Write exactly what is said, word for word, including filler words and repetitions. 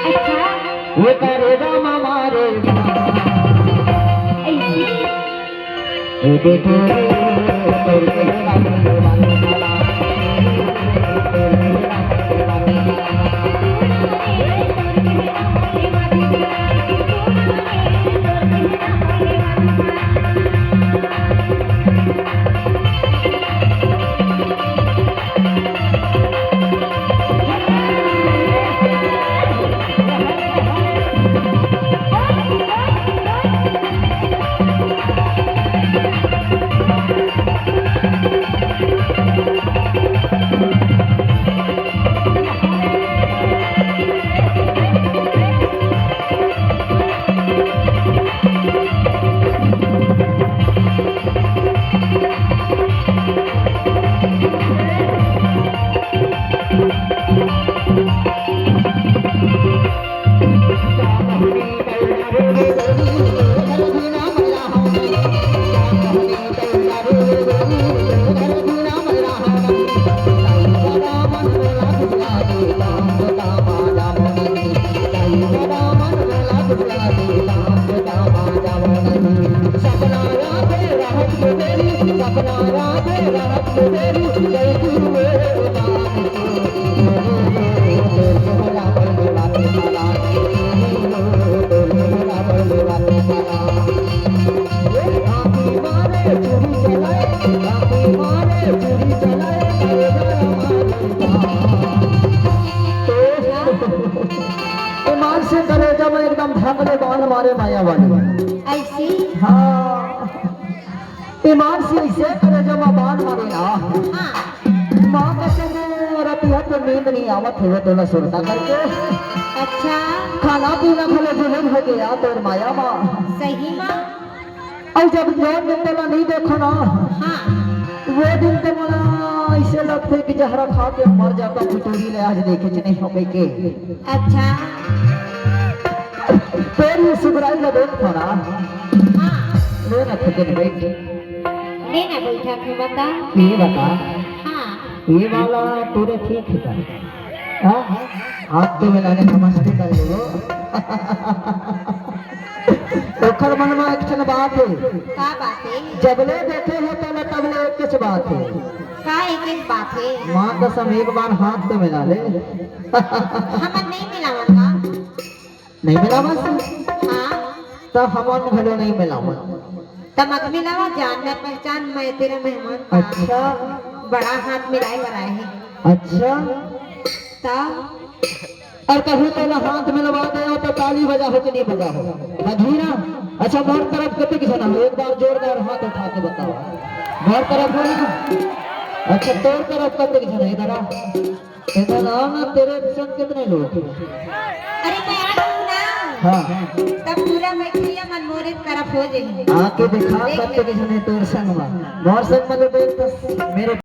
अच्छा। वो करेगा मामा रे। ऐसी। ईमान से करेजा में एकदम धक ले बान मारे माया वाली। ऐसी? हाँ। ईमान से ऐसे करेजा में बान मारे ना। हाँ। माँ कसम, रतिया के नींद नहीं आवत हे तोला सुरता करके। अच्छा। खाना पीना घलो जुलूम हो गया तोर माया माँ। सही माँ। अउ जब जौन दिन तोला नहीं देखो ना, हाँ। वो दिन तो मोला ऐसे लगथे कि जहरा खा के मर जाता, भुतूरी ले आज देखे च नहीं हो के। अच्छा। तोर ये सुघराई ला देख थोड़ा। हाँ। ले ना थके न बैठ। ले ना बैठा थे बता। ये बता। हाँ। ये वाला तोरे ठीक है का? हाँ? हाथ तो मिलाने नमस्ते कर लो। ओखर मन में एक ठन बात है। का बात है? जबले देखे हो तोला तबले एक कुछ बात है। का एक एक बात है? माँ कसम एक बार हाथ तो मिला ले। हमन नहीं मिलावन का? नहीं मिलावस? हाँ। त हमन घलो नहीं मिलावन। त मत मिलावा, जान न पहचान, मैं तेरा मेहमान। अच्छा। बड़ा हाथ मिलाए बर आए हे। अच्छा। त? अउ कहूँ तोला हाथ मिलवा दे हो त ताली बजा हो कि नहीं बजा हो? बजही ना। अच्छा, मोर तरफ कतेक झन हो? एक बार जोरदार हाथ उठा के बताओ। मोर तरफ हो ना? अच्छा, तोर तरफ कतेक झन हो? इधर आ। इधर आओ ना, तेरे संग कितने लोग? अरे मैं आ जाऊँ ना। हाँ। तब पूरा मैथिलिया मन मोरे तरफ हो जाएंगे। आके दिखा देख कब ले। तक जने तोर संग में। मोर संग में तो देख तो मेरे